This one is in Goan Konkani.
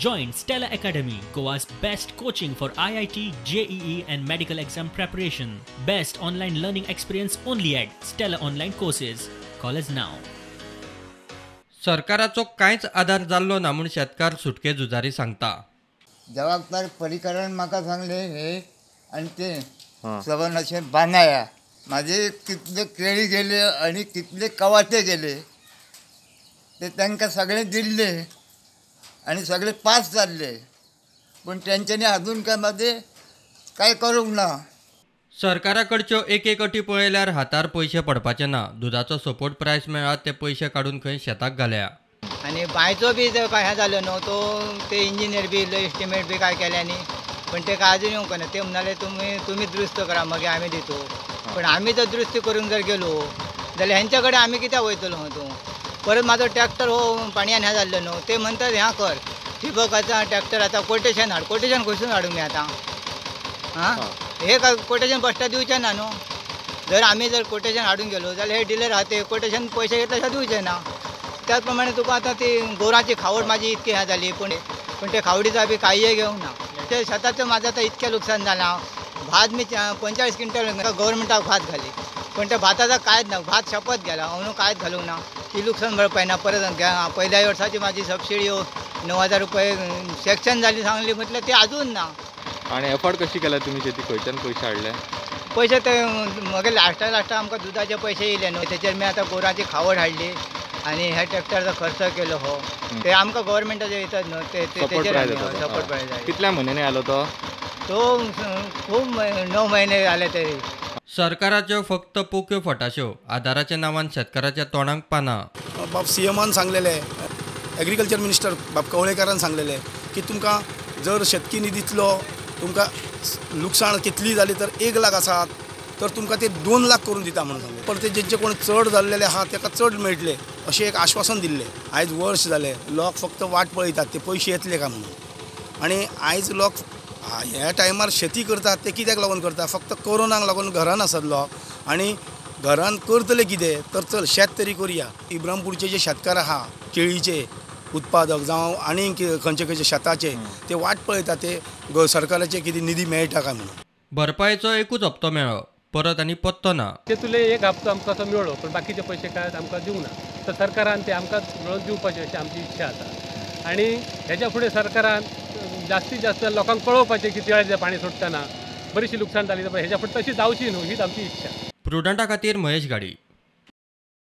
Join Stella Academy, Goa's best coaching for IIT, JEE and medical exam preparation. Best online learning experience only at Stella Online Courses. Call us now. सरकाराचो कांयच आदार जाल्लो ना म्हूण शेतकार सुटके झुजारी सांगता. जबाबदार परिकरण म्हाका सांगले हे आनी ते सवन अशें बांदाया. माझे कितले केळी गेले आनी कितले कवाथे गेले ते तांकां सगळे दिल्ले आनी सगळे पास जाल्ले, पूण तेंच्यांनी अजून काय माझे काय करूंक ना. सरकाराकडच्यो एक एक अटी पळयल्यार हातार पयशे पडपाचे ना. दुदाचो सपोर्ट प्रायस मेळ्ळा ते पयशे काडून खंय शेताक घाल्या. आनी बांयचो बी जर काय हें जालो न्हू तो ते इंजिनियर बी इल्लो एस्टिमेट बी काय केल्यांनी, पण ते काय अजून येवंक ना. ते म्हणाले तुमी दुरुस्त करा मागीर आमी दितो, पण आमी जर दुरुस्ती करूंक जर गेलो जाल्यार हेंच्या कडेन आमी कित्याक वयतलो तूं. परत म्हाजो ट्रॅक्टर हो पाणयान हें जाल्लो न्हू, ते म्हणटात ह्यां कर ठिबक आतां ट्रॅक्टर आतां कोटेशन हाड. कोटेशन खंयसून हाडूंक मी आतां? आं, हे कोटेशन बश्टा दिवचें ना न्हू. जर आमी जर कोटेशन हाडून गेलो जाल्यार हे डिलर आहा ते कोटेशन पयशे घेतले अशें दिवचे ना. त्याच प्रमाणे तुका आतां ती गोरांची खावड म्हाजी इतकी हें जाली, पूण ते खावडीचो बी कांय घेवंक ना. ते शेताचें म्हाजें आतां इतकें लुकसाण जालां. भात मी 45 क्विंटल गव्हर्मेंटाक भात घाली, पण त्या भाताचा कांयच ना. भात शपथ गेला अंदू कांयच घालूंक ना. ती लुकसाण भरपाय ना. परत पयल्या वर्साची म्हाजी सबसिडी 9,000 रुपये सेक्शन जाली सांगली, म्हटल्यार ती अजून ना. आनी एफोर्ड कशी केला तुमी शेती? खंयच्यान पयशे हाडले? पयशे ते मगे लास्टा लास्टा आमकां दुदाचे पयशे येयले न्हू, तेचेर मी आतां गोरांची खावड हाडली आनी ह्या ट्रॅक्टरचो खर्च केलो. हो ते आमकां गव्हर्मेंटाचे येतात न्हू ते तेचेर सपोर्ट प्रायज. कितल्या म्हयन्यांनी आलो तो? तो खूब 9 म्हयने जाले तरी. सरकाराच्यो फक्त पोक्यो फटाश्यो, आदाराच्या नांवान शेतकाराच्या तोंडाक पानां. बाब सीएमान सांगलेले, एग्रीकल्चर मिनिस्टर बाब कवळेकारान सांगलेले की तुमकां जर शेतकी निधींतलो तुमकां लुकसाण कितली जाली तर 1 लाख आसात तर तुमकां ते 2 लाख करून दिता म्हणून सांगले. पण ते जेंचे कोण चड जाल्लेले आहा ताका चड मेळटले अशें एक आश्वासन दिल्लें. आयज वर्स जालें, लोक फक्त वाट पळयतात ते पयशे येतले काय म्हणून. आनी आयज लोक ह्या टायमार शेती करतात ते कित्याक लागून करता? फक्त कोरोनाक लागून घरान आसात लोक आनी घरान करतले कितें तर चल शेत तरी करुया. इब्रामपूरचे जे शेतकार आहा केळीचे उत्पादक जावं आनी खंयचे खंयचे शेताचे ते वाट पळयतात ते सरकाराचे कितें निधी मेळटा काय म्हणून. भरपायेचो एकूच हप्तो मेळ्ळो, परत आनी पत्तो ना. तेतुले एक हप्तो आमकां तो मेळ्ळो, पण बाकीचे पयशे काय आमकां दिवंक ना. तर सरकारान ते आमकां मेळोवन दिवपाचे अशी आमची इच्छा आसा. आनी हेच्या फुडें सरकारान जास्तीत जास्त लोकांक कळोवपाचें की तिळाचें पाणी सोडटना बरीचशी लुकसाण जाली, हेच्या फुडें तशी जावची न्हू हीच आमची इच्छा. प्रुडंटा खातीर महेश घाडी.